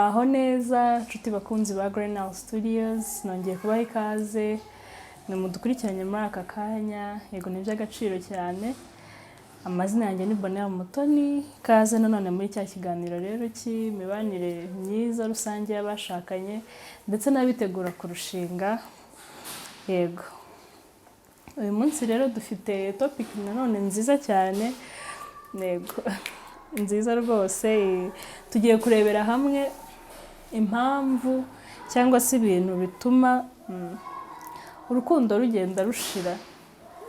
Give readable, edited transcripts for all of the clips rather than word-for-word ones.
Muraho neza nshuti bakunzi ba Green House Studios, nongeye kubaha ikaze ni mudukurikiranye muri aka kanya. Yego, ni iby'agaciro cyane. Amazina yanjye ni Bonheur Mutoni. Ikaze nanone muri cya kiganiro rero cy'imibanire myiza rusange y'abashakanye ndetse n'abitegura kurushinga. Yego, uyu munsi rero dufite topic nanone nziza cyane, yego, nziza rwose. Tugiye kurebera hamwe impamvu cyangwa se ibintu bituma urukundo rugenda rushira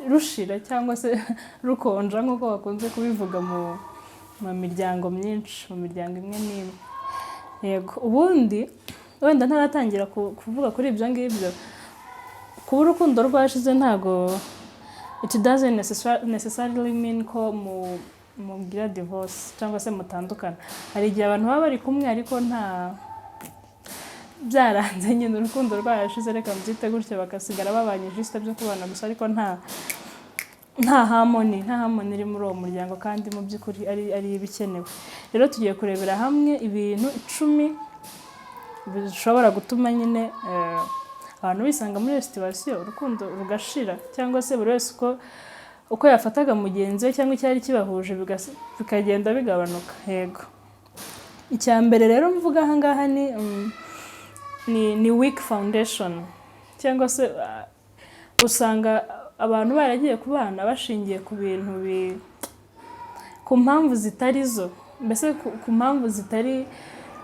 rushira cyangwa se rukonja, nk'uko bakunze kubivuga mu miryango myinshi, mu miryango imwe n'imwe. Yego, ubundi wenda ntaratangira kuvuga kuri ibyo ngibyo, kuba urukundo rwashize ntago it doesn't necessarily mean ko mugira divorce cyangwa se mutandukana. Hari igihe abantu baba bari kumwe ariko nta byaranze nyine, urukundo rwarashize, reka mbyite gutyo, bagasigara babanye juste byo kubana gusa, ariko nta harmony iri muri uwo muryango, kandi mu by'ukuri ari ibikenewe. Rero tugiye kurebera hamwe ibintu 10 bishobora gutuma nyine abantu bisanga muri iyo situation, urukundo rugashira, cyangwa se buri wese uko yafataga mugenzi we cyangwa icyari kibahuje bikagenda bigabanuka. Yego, icya mbere rero mvuga aha ngaha ni weak foundation, cyangwa se usanga abantu baragiye kubana bashingiye ku bintu ku mpamvu zitari zo, mbese ku mpamvu zitari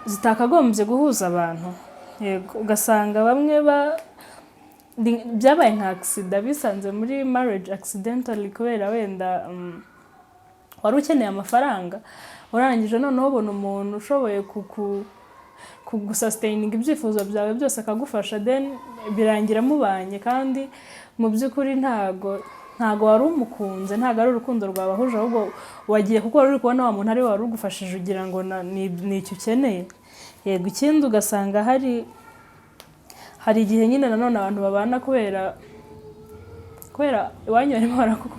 zitakagombye guhuza abantu. Yego, ugasanga bamwe byabaye nka accident, bisanze muri marriage accidentally, kubera wenda wari ukeneye amafaranga, urangije noneho ubona umuntu ushoboye kugusustaininga ibyifuzo byawe byose, akagufasha, then birangira mubanye, kandi mu by'ukuri ntago wari umukunze, ntago ari urukundo rwabahuje, ahubwo wagiye kuko wari uri kubona wa muntu ari we wari ugufashije, ugira ngo ni icyo ukeneye. Yego, ikindi ugasanga hari igihe nyine nanone abantu babana kubera iwanyu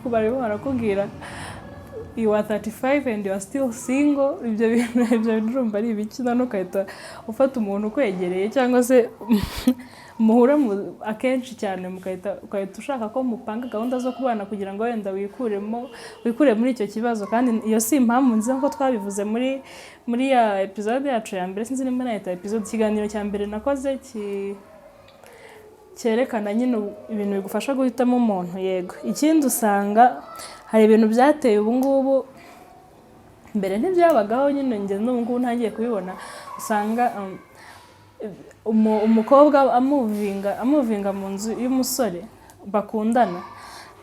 barimo barakubwira "You are 35 and you are still single." Ibyo bintu urumva ari ibiki? None ugahita ufata umuntu ukwegereye cyangwa se muhura akenshi cyane, ugahita ushaka ko mupanga gahunda zo kubana kugira ngo wenda wikure muri icyo kibazo, kandi iyo si impamvu nziza, nk'uko twabivuze muri ya episode yacu ya mbere. Sinzi nimba nayita episode, ikiganiro cya mbere nakoze cyerekana nyine ibintu bigufasha guhitamo umuntu. Yego, ikindi usanga hari ibintu byateye ubu ngubu, mbere ntibyabagaho nyine, njye n'ubu ngubu ntangiye kubibona. Usanga umukobwa amovinga mu nzu y'umusore bakundana,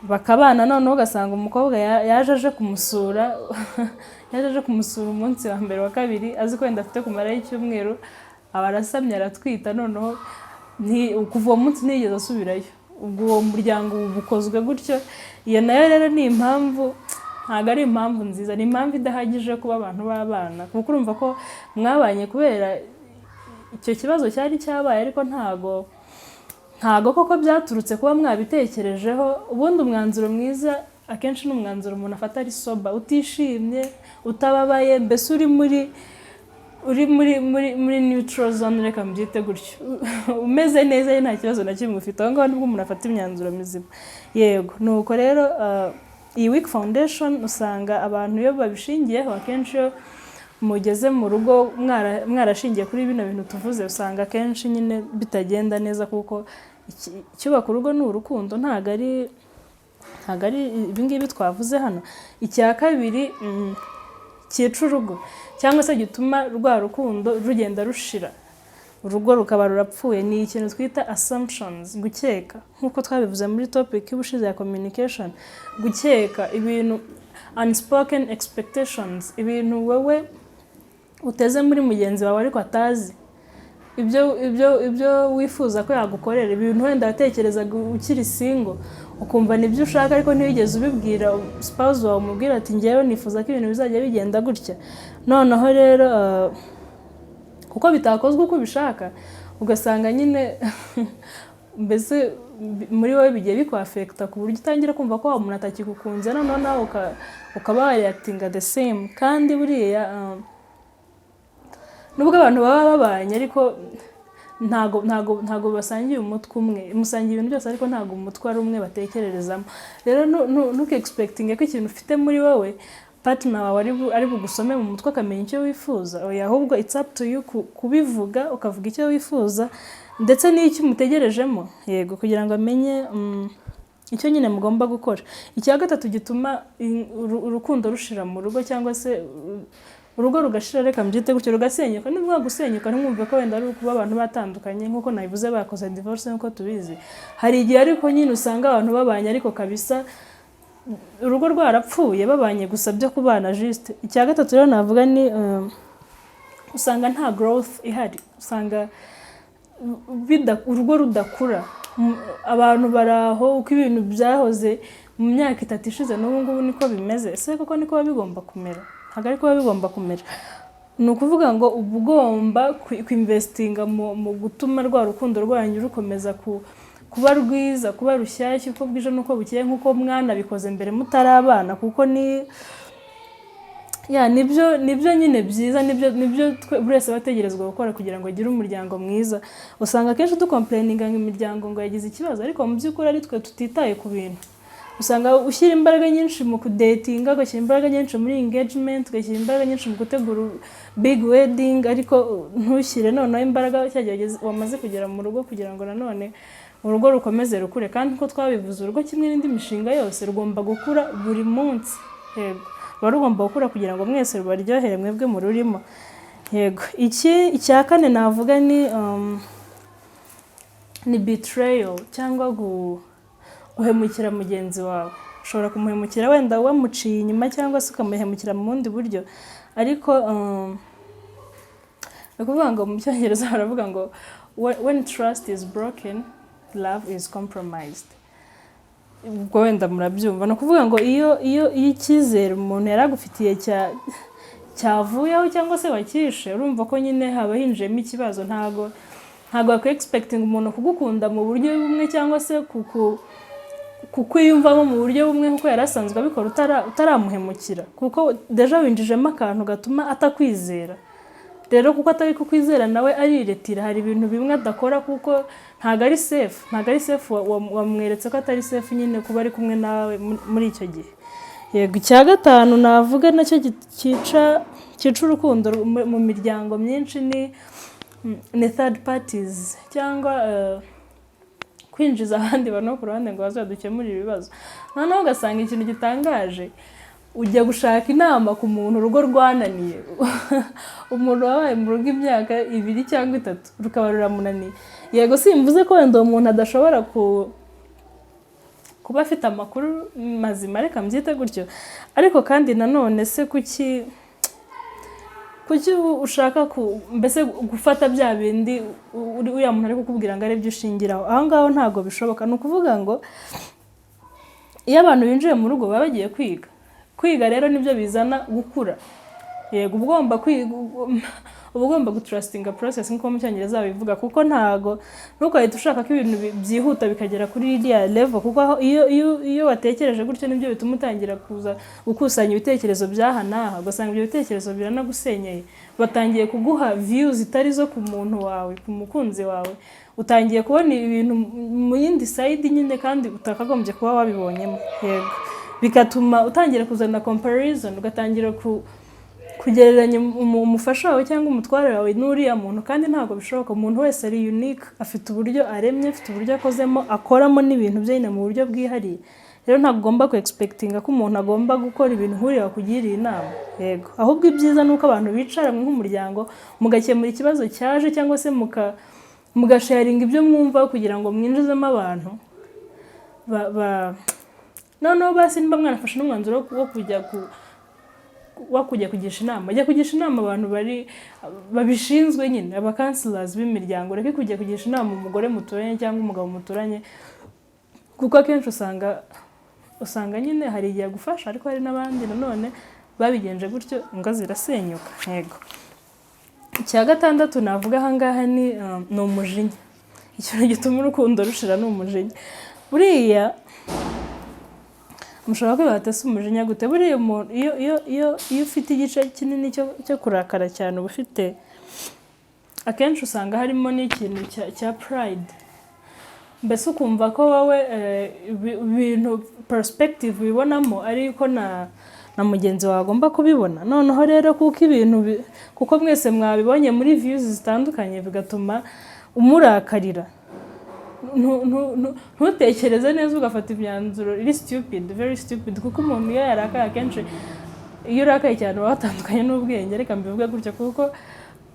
bakabana, noneho ugasanga umukobwa yaje aje kumusura umunsi wa mbere, wa kabiri, azi ko wenda afite kumarayo icyumweru, aba arasamye, aratwita, noneho kuva uwo munsi ntiyigeze asubirayo. Ubwo uwo muryango uba ukozwe gutyo. Iyo nayo rero ni impamvu, ntabwo ari impamvu nziza, ni impamvu idahagije kuba abantu babana, kuko urumva ko mwabanye kubera icyo kibazo cyari cyabaye, ariko ntago koko byaturutse kuba mwabitekerejeho. Ubundi umwanzuro mwiza akenshi ni umwanzuro umuntu afata ari sober, utishimye, utababaye, mbese uri muri neutral zone, reka mbyite gutyo, umeze neza, nta kibazo na kimwe ufite. Aho ngaho nibwo umuntu afata imyanzuro mizima. Yego, nuko rero iyi weak foundation usanga abantu iyo babishingiyeho, akenshi iyo mugeze mu rugo mwarashingiye kuri bino bintu tuvuze, usanga akenshi nyine bitagenda neza, kuko icyubaka urugo ni urukundo, ntabwo ari ibi ngibi twavuze hano. Icya kabiri cyica urugo cyangwa se gituma rwa rukundo rugenda rushira, urugo rukaba rurapfuye, ni ikintu twita assumptions, gukeka, nk'uko twabivuze muri topic y'ubushize ya communication. Gukeka ibintu, unspoken expectations, ibintu wowe uteze muri mugenzi wawe ariko atazi, ibyo wifuza ko yagukorera, ibintu wenda watekerezaga ukiri single ukumva nibyo ushaka, ariko ntiwigeze ubibwira spouse wawe, umubwira ati: "Ngewe nifuza ko ibintu bizajya bigenda gutya." Noneho rero kuko bitakozwe uko ubishaka, ugasanga nyine mbese muri wowe bigiye bikwaffecta ku buryo utangira kumva ko wa muntu atakigukunze, noneho nawe ukaba wareactinga the same. Kandi buriya Nubwo abantu baba babanye, ariko ntago basangiye umutwe umwe. Musangiye ibintu byose, ariko ntago umutwe ari umwe batekererezamo. Rero ntuke expectinge ko ikintu ufite muri wowe partner wawe ari bugusome mu mutwe akamenya icyo wifuza. Oya, ahubwo it's up to you kubivuga, ukavuga icyo wifuza ndetse n'icyo umutegerejemo, yego, kugira ngo amenye icyo nyine mugomba gukora. Icya gatatu gituma urukundo rushira mu rugo, cyangwa se urugo rugashira, reka mbyite gutyo, rugasenyuka. Niba gusenyuka, ntimwumve ko wenda ari ukuba abantu batandukanye nk'uko nabivuze, bakoze divorce nk'uko tubizi. Hari igihe ariko nyine usanga abantu babanye, ariko kabisa urugo rwarapfuye, babanye gusa byo kubana juste. Icya gatatu rero navuga ni usanga nta growth ihari, usanga urugo rudakura. Abantu bari aho uko ibintu byahoze mu myaka 3 ishize, n'ubu ngubu niko bimeze. Ese koko niko biba bigomba kumera? Ntabwo ariko biba bigomba kumera. Ni ukuvuga ngo uba ugomba kwinvestinga mu gutuma rwa rukundo rwanyu rukomeza kuba rwiza, kuba rushyashya uko bwije n'uko bukeye, nk'uko mwanabikoze mbere mutari abana, kuko ni ya nibyo nyine byiza, nibyo buri wese aba ategerezwa gukora kugira ngo agire umuryango mwiza. Usanga akenshi ducomplaininga ngo imiryango ngo yagize ikibazo, ariko mu by'ukuri ari twe tutitaye ku bintu. Usanga ushyira imbaraga nyinshi mu kudatinga, ugashyira imbaraga nyinshi muri engagement, ugashyira imbaraga nyinshi mu gutegura big wedding, ariko ntushyire noneho imbaraga cya gihe wamaze kugera mu rugo, kugira ngo nanone urugo rukomeze rukure. Kandi uko twabivuze, urugo kimwe n'indi mishinga yose rugomba gukura buri munsi. Yego, ruba rugomba gukura kugira ngo mwese rubaryohere, mwebwe mururimo. Yego, iki icya kane navuga ni betrayal, cyangwa guhemukira mugenzi wawe. Ushobora kumuhemukira wenda wamuciye inyuma, cyangwa se ukamuhemukira mu bundi buryo, ariko ni ukuvuga ngo mu Cyongereza baravuga ngo "When trust is broken, love is compromised." Ubwo wenda murabyumva. Ni ukuvuga ngo iyo icyizere umuntu yari agufitiye cyavuyeho cyangwa se wakishe, urumva ko nyine haba hinjiyemo ikibazo. Ntago wakwi expecting umuntu kugukunda mu buryo bumwe, cyangwa se kukwiyumvamo mu buryo bumwe nk'uko yari asanzwe abikora utaramuhemukira, kuko déjà winjijemo akantu gatuma atakwizera. Rero kuko atari kukwizera, nawe ariretira. Hari ibintu bimwe adakora kuko ntabwo ari safe, ntabwo ari safe. Wamweretse ko atari safe nyine kuba ari kumwe nawe muri icyo gihe. Yego, icya gatanu navuga nacyo cyica urukundo mu miryango myinshi ni third parties, cyangwa kwinjiza abandi bantu bo ku ruhande ngo baze badukemurire ibibazo. Noneho ugasanga ikintu gitangaje, ujya gushaka inama ku muntu urugo rwananiye, umuntu wabaye mu rugo imyaka 2 cyangwa 3 rukaba ruramunaniye. Yego, simvuze ko wenda uwo muntu adashobora kuba afite amakuru mazima, reka mbyite gutyo, ariko kandi nanone se kuki ushaka mbese gufata bya bindi uriya muntu ari kukubwira ngo aribyo ushingiraho? Aho ngaho ntabwo bishoboka. Ni ukuvuga ngo iyo abantu binjiye mu rugo baba bagiye kwiga. Kwiga rero nibyo bizana gukura. Yego, uba ugomba kwiga, uba ugomba gutrustinga process nk'uko mu Cyongereza babivuga, kuko ntago ntukahite ushaka ko ibintu byihuta bikagera kuri iriya level, kuko aho iyo watekereje gutyo nibyo bituma utangira kuza gukusanya ibitekerezo by'aha n'aha, ugasanga ibyo bitekerezo biranagusenyeye. Batangiye kuguha views zitari zo ku muntu wawe, ku mukunzi wawe. Utangiye kubona ibintu mu yindi side nyine kandi utakagombye kuba wabibonyemo. Yego, bigatuma utangira kuzana comparison, ugatangira kugereranya umufasha wawe cyangwa umutware wawe n'uriya muntu, kandi ntabwo bishoboka. Umuntu wese ari unique, afite uburyo aremye, afite uburyo akozemo, akoramo n'ibintu bye nyine mu buryo bwihariye. Rero ntabwo ugomba ku expectinga ko umuntu agomba gukora ibintu nk'uriya wakugiriye inama. Yego, ahubwo ibyiza ni uko abantu bicara nk'umuryango mugakemura ikibazo cyaje, cyangwa se mugasharinga ibyo mwumva kugira ngo mwinjizemo abantu noneho basi niba mwanafashe n'umwanzuro wo kujya kugisha inama, jya kugisha inama abantu bari babishinzwe nyine, aba counselors b'imiryango. Ureke kujya kugisha inama umugore muturanye cyangwa umugabo muturanye, kuko akenshi usanga nyine hari igihe agufasha, ariko hari n'abandi nanone babigenje gutyo ingo zirasenyuka. Yego, icya gatandatu navuga aha ngaha ni umujinya. Ikintu gituma urukundo rushira ni umujinya. Buriya mushobora kwibaza, ese umujinya gute? Buriya umuntu iyo ufite igice kinini cyo kurakara cyane, uba ufite Akenshi usanga harimo n'ikintu cya pride, mbese ukumva ko wowe ibintu perspective ubibonamo ariko na mugenzi wawe agomba kubibona. Noneho rero kuko ibintu kuko mwese mwabibonye muri views zitandukanye, bigatuma umurakarira. Ntutekereze neza, ugafata imyanzuro iri stupid, very stupid, kuko umuntu iyo yarakaye, akenshi iyo urakaye cyane uba watandukanye n'ubwenge, reka mbivuge gutyo, kuko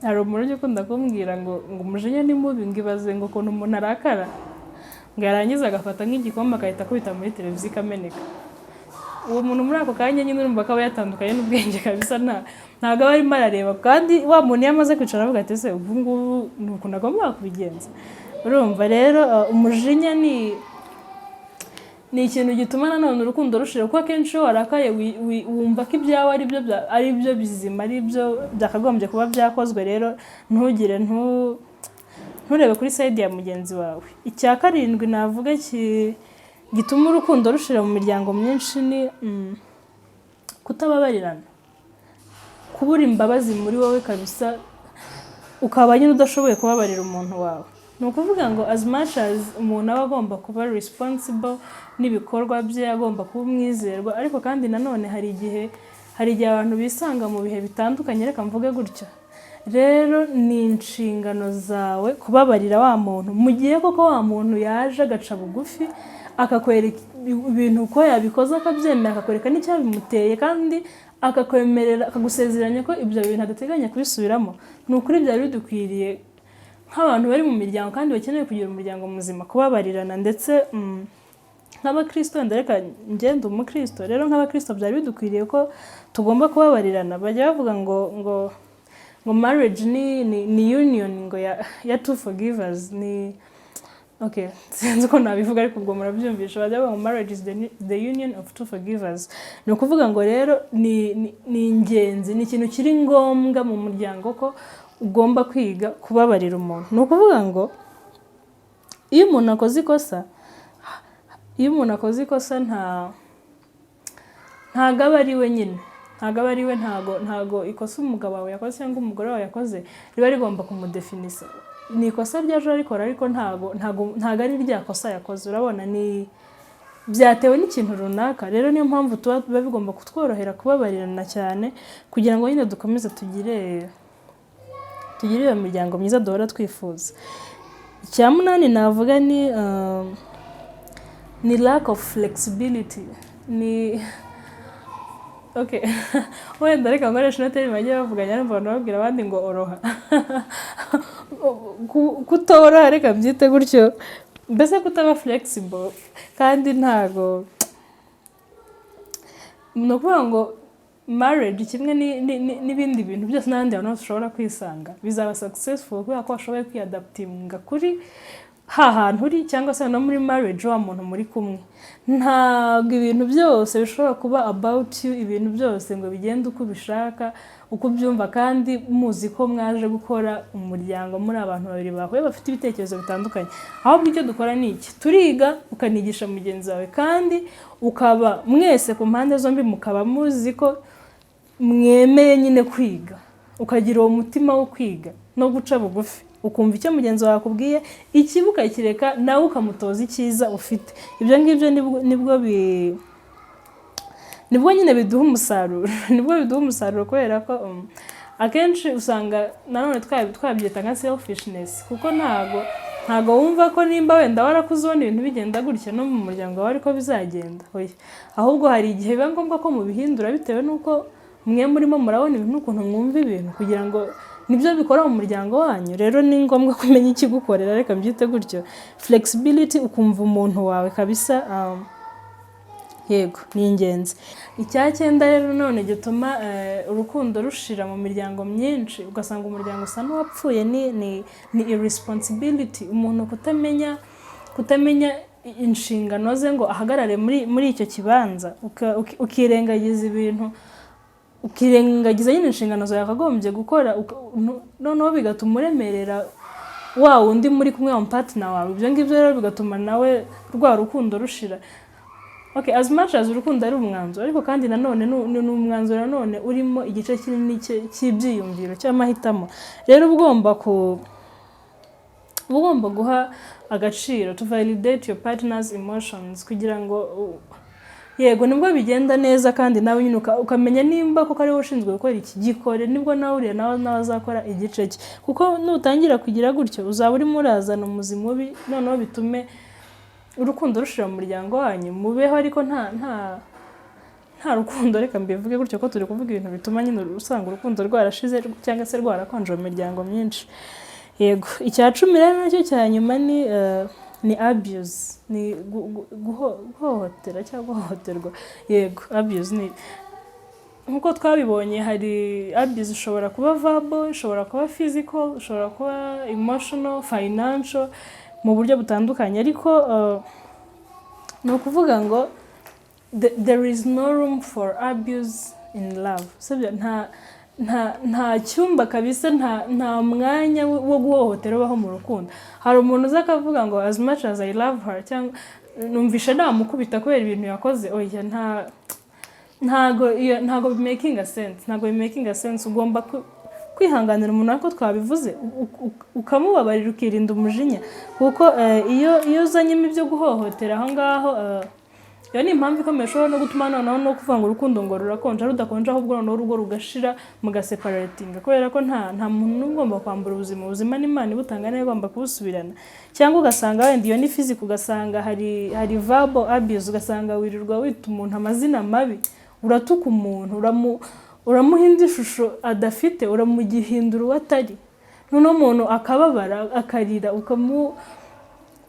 hari umuntu ujya ukunda kumbwira ngo umujinya ni mubi, ngo ibaze ngo ukuntu umuntu arakara, ngo yarangiza agafata nk'igikombe agahita akubita muri televiziyo ikameneka. Uwo muntu muri ako kanya nyine urumva ko aba yatandukanye n'ubwenge kabisa, ntabwo aba arimo arareba. Kandi wa muntu iyo amaze kwicara avuga ati: "Ese ubu ngubu ni ukuntu agomba kubigenza?" Urumva rero umujinya ni ikintu gituma nanone urukundo rushira, kuko akenshi iyo warakaye wumva ko ibyawe ari byo bizima, ari byo byakagombye kuba byakozwe. Rero ntugire nturebe kuri side ya mugenzi wawe. Icya karindwi navuga gituma urukundo rushira mu miryango myinshi ni kutababarirana, kubura imbabazi muri wowe kabisa, ukaba nyine udashoboye kubabarira umuntu wawe. Ni ukuvuga ngo as much as umuntu aba agomba kuba responsible n'ibikorwa bye, agomba kuba umwizerwa, ariko kandi nanone hari igihe abantu bisanga mu bihe bitandukanye, reka mvuge gutyo. Rero ni inshingano zawe kubabarira wa muntu mu gihe koko wa muntu yaje agaca bugufi, akakwereka ibintu uko yabikoze, akabyemera, akakwereka n'icyabimuteye, kandi akakwemerera, akagusezeranya ko ibyo bintu adateganya kubisubiramo. Ni ukuri byari bidukwiriye nk'abantu bari mu miryango kandi bakeneye kugira umuryango muzima kubabarirana. Ndetse nk'abakristo, wenda reka ngende umukristo, rero nk'abakristo byari bidukwiriye ko tugomba kubabarirana. Bajya bavuga ngo marriage ni union ngo ya two forgivers. Ni okay, sinzi uko nabivuga, ariko ubwo murabyumvisha. Bajya bavuga ngo marriage is the union of two forgivers. Ni ukuvuga ngo rero ni ingenzi, ni ikintu kiri ngombwa mu muryango ko ugomba kwiga kubabarira umuntu. Ni ukuvuga ngo iyo umuntu akoze ikosa, ntago aba ari we nyine, ntago aba ari we, ntago ikosa umugabo wawe yakoze cyangwa umugore wawe yakoze riba rigomba kumudefinisa. Ni ikosa ryaje arikora, ariko ntago ari rya kosa yakoze. Urabona ni byatewe n'ikintu runaka. Rero niyo mpamvu biba bigomba kutworohera kubabarirana cyane, kugira ngo nyine dukomeze tugire iyo miryango myiza duhora twifuza. Icya munani navuga ni lack of flexibility. Ni okay, wenda reka nkoresha ino term bagiye bavuga, nyarumva abantu babwira abandi ngo oroha. Kutoroha, reka mbyite gutyo, mbese kutaba flexible. Kandi ntago ni ukuvuga ngo marriage kimwe n'ibindi bintu byose n'ahandi hantu hose ushobora kwisanga bizaba successful kubera ko washoboye kwiyadaptinga kuri ha hantu uri, cyangwa se no muri marriage wa muntu muri kumwe. Ntabwo ibintu byose bishobora kuba about you, ibintu byose ngo bigende uko ubishaka, uko ubyumva, kandi muzi ko mwaje gukora umuryango muri abantu babiri bahuye bafite ibitekerezo bitandukanye. Ahubwo icyo dukora ni iki? Turiga, ukanigisha mugenzi wawe, kandi ukaba mwese ku mpande zombi mukaba muzi ko mwemeye nyine kwiga, ukagira uwo mutima wo kwiga no guca bugufi, ukumva icyo mugenzi wawe akubwiye, ikibi ukakireka, nawe ukamutoza icyiza ufite. Ibyo ngibyo nibwo nyine biduha umusaruro, nibwo biduha umusaruro, kubera ko akenshi usanga nanone twabyita nka selfishness, kuko ntago wumva ko nimba wenda warakuze ubona ibintu bigenda gutya, no mu muryango wawe ariko bizagenda. Oya, ahubwo hari igihe biba ngombwa ko mubihindura bitewe n'uko mwe murimo murabona ibintu n'ukuntu mwumva ibintu, kugira ngo nibyo bikora mu muryango wanyu. Rero ni ngombwa kumenya ikigukorera, reka mbyite gutyo, flexibility, ukumva umuntu wawe kabisa. Yego, ni ingenzi. Icya cyenda rero none gituma urukundo rushira mu miryango myinshi, ugasanga umuryango usa n'uwapfuye, ni irresponsibility, umuntu kutamenya inshingano ze ngo ahagarare muri icyo kibanza, ukirengagiza ibintu, ukirengagiza nyine inshingano zawe yakagombye gukora, noneho bigatuma uremerera wa wundi muri kumwe, wa partner wawe. Ibyo ngibyo rero bigatuma nawe rwa rukundo rushira. Okay, as much as urukundo ari umwanzuro, ariko kandi nanone ni umwanzuro nanone urimo igice kinini cy'ibyiyumviro cy'amahitamo. Rero uba ugomba guha agaciro, to validate your partner's emotions, kugira ngo yego, nibwo bigenda neza. Kandi nawe nyine ukamenya nimba koko ariwe ushinzwe gukora iki, gikore, nibwo nawe uriya nawe azakora igice cye. Kuko nutangira kugira gutyo, uzaba urimo urazana umuzi mubi, noneho bitume urukundo rushira mu muryango wanyu. Mubeho ariko nta rukundo. Reka mbivuge gutyo, ko turi kuvuga ibintu bituma nyine usanga urukundo rwarashize cyangwa se rwarakonje mu miryango myinshi. Yego, icya 10 rero, nacyo cya nyuma, ni abuse, ni guhohotera cyangwa guhohoterwa. Yego, abuse ni nk'uko twabibonye, hari abuse ishobora kuba verbal, ishobora kuba physical, ishobora kuba emotional, financial, mu buryo butandukanye. Ariko ni ukuvuga ngo there is no room for abuse in love, sibyo? Nta cyumba kabisa, nta mwanya wo guhohotera ubaho mu rukundo. Hari umuntu uza akavuga ngo "As much as I love her", cyangwa "Numvishe namukubita kubera ibintu yakoze." Oya, ntago iyo ntago bimakinga sense, ntago bimakinga sense. Ugomba kwihanganira umuntu, ariko twabivuze, ukamubabarira, ukirinda umujinya, kuko iyo uzanyemo ibyo guhohotera aho ngaho, iyo ni impamvu ikomeye ishobora no gutuma noneho no kuvuga ngo urukundo ngo rurakonja, rudakonja, ahubwo noneho urugo rugashira, mugaseparatinga, kubera ko nta muntu n'umwe ugomba kwambura ubuzima. Ubuzima n'Imana ibutanga, niyo igomba kubusubirana. Cyangwa ugasanga wenda iyo ni physical, ugasanga hari verbal abuse, ugasanga wirirwa wita umuntu amazina mabi, uratuka umuntu, uramuha indi shusho adafite, uramugihindura uwo atari, noneho umuntu akababara, akarira,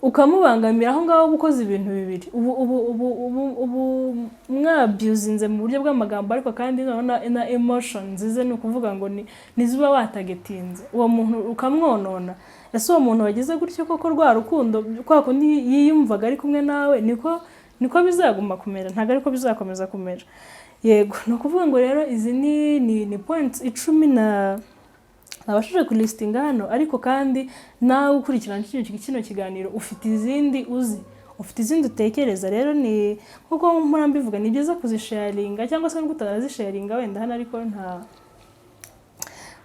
ukamubangamira. Aho ngaho uba ukoze ibintu bibiri: ubu mwabyuzinze mu buryo bw'amagambo, ariko kandi noneho na emotions ze, ni ukuvuga ngo ni nizo uba watagetinze uwo muntu, ukamwonona. Ese uwo muntu wagize gutyo koko, rwa rukundo kwa kundi yiyumvaga ari kumwe nawe, niko bizaguma kumera? Ntabwo ariko bizakomeza kumera. Yego, ni ukuvuga ngo rero izi ni points 10 na nabashije kulistinga hano. Ariko kandi nawe ukurikirana kino kiganiro, ufite izindi uzi, ufite izindi utekereza, rero ni nkuko mpora mbivuga, ni byiza kuzisharinga, cyangwa se nubwo utanazisharinga wenda hano, ariko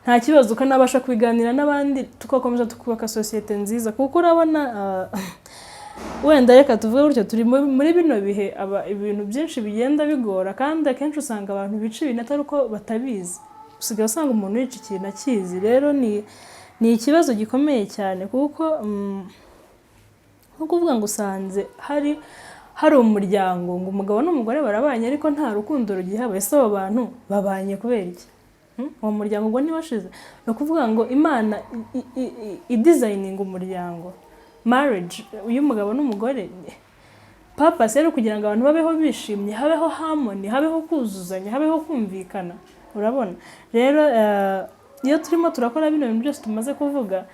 nta kibazo, ukanabasha kubiganira n'abandi, tugakomeza tukubaka sosiyete nziza. Kuko urabona, wenda reka tuvuge gutyo, turi muri bino bihe aba ibintu byinshi bigenda bigora, kandi akenshi usanga abantu bica ibintu atari uko batabizi, usigaye usanga umuntu yica ikintu akizi. Rero ni ikibazo gikomeye cyane, kuko nko kuvuga ngo usanze hari umuryango, ngo umugabo n'umugore barabanye ariko nta rukundo rugihaba, ese abo bantu babanye kubera iki? Uwo muryango ngo ntiwashize. Ni ukuvuga ngo Imana idesigninga umuryango, marriage y'umugabo n'umugore, purpose rero kugira ngo abantu babeho bishimye, habeho harmony, habeho kuzuzanya, habeho kumvikana. Urabona rero, iyo turimo turakora bino bintu byose tumaze kuvuga,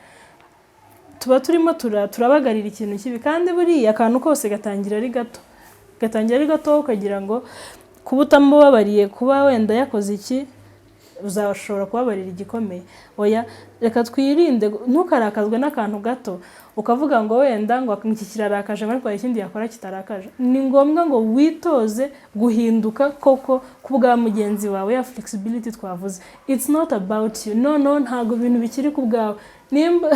tuba turimo turabagarira ikintu kibi. Kandi buriya akantu kose gatangira ari gato, gatangira ari gato, ukagira ngo kuba utamubabariye, kuba wenda yakoze iki, uzashobora kubabarira igikomeye. Oya, reka twirinde. Ntukarakazwe n'akantu gato, ukavuga ngo wenda ngo iki kirarakaje, ariko hari ikindi yakora kitarakaje. Ni ngombwa ngo witoze guhinduka koko ku bwa mugenzi wawe, ya flexibility twavuze. It's not about you. No, no, ntabwo ibintu bikiri ku bwawe. Nimba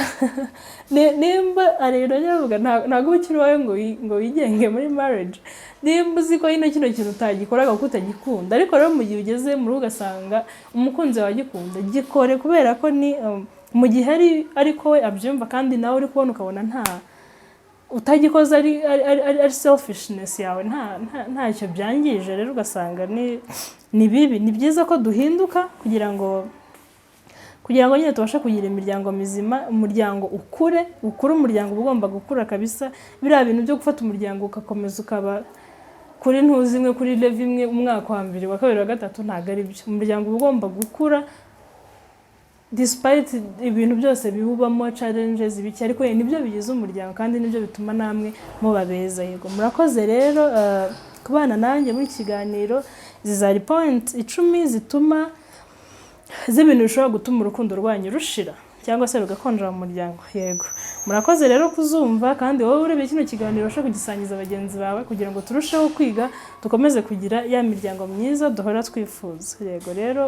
ari ibintu bajya bavuga, ntabwo uba ukiri uwawe ngo wigenge muri marriage. Nimba uzi ko nyine kino kintu utagikoraga kuko utagikunda, ariko rero mu gihe ugeze mu rugo ugasanga umukunzi wawe agikunda, gikore, kubera ko ni mu gihe ari ariko we abyumva, kandi nawe uri kubona, ukabona nta utagikoze ari selfishness yawe, ntacyo byangije. Rero ugasanga ni bibi. Ni byiza ko duhinduka kugira ngo nyine tubashe kugira imiryango mizima, umuryango ukure, ukure. Umuryango uba ugomba gukura kabisa. Biriya bintu byo gufata umuryango ugakomeza ukaba kuri ntuzi imwe, kuri level imwe, umwaka wa mbere, wa kabiri, wa gatatu, ntabwo ari byo. Umuryango uba ugomba gukura despite ibintu byose biwubamo, challenges, ibiki, ariko nibyo bigize umuryango kandi nibyo bituma namwe muba beza. Yego, murakoze rero kubana nanjye muri iki kiganiro. Izi zari point 10 zituma z'ibintu bishobora gutuma urukundo rwanyu rushira. cyangwa se rugakonjora mu muryango. Yego, murakoze rero kuzumva, kandi wowe urebye kino kiganiro ubashe kugisangiza bagenzi bawe kugira ngo turusheho kwiga, dukomeze kugira ya miryango myiza duhora twifuza. Yego rero,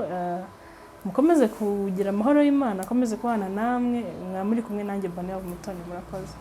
mukomeze kugira amahoro y'Imana, akomeze kubana namwe. Mwa muri kumwe nanjye Bonheur Mutoni. Murakoze.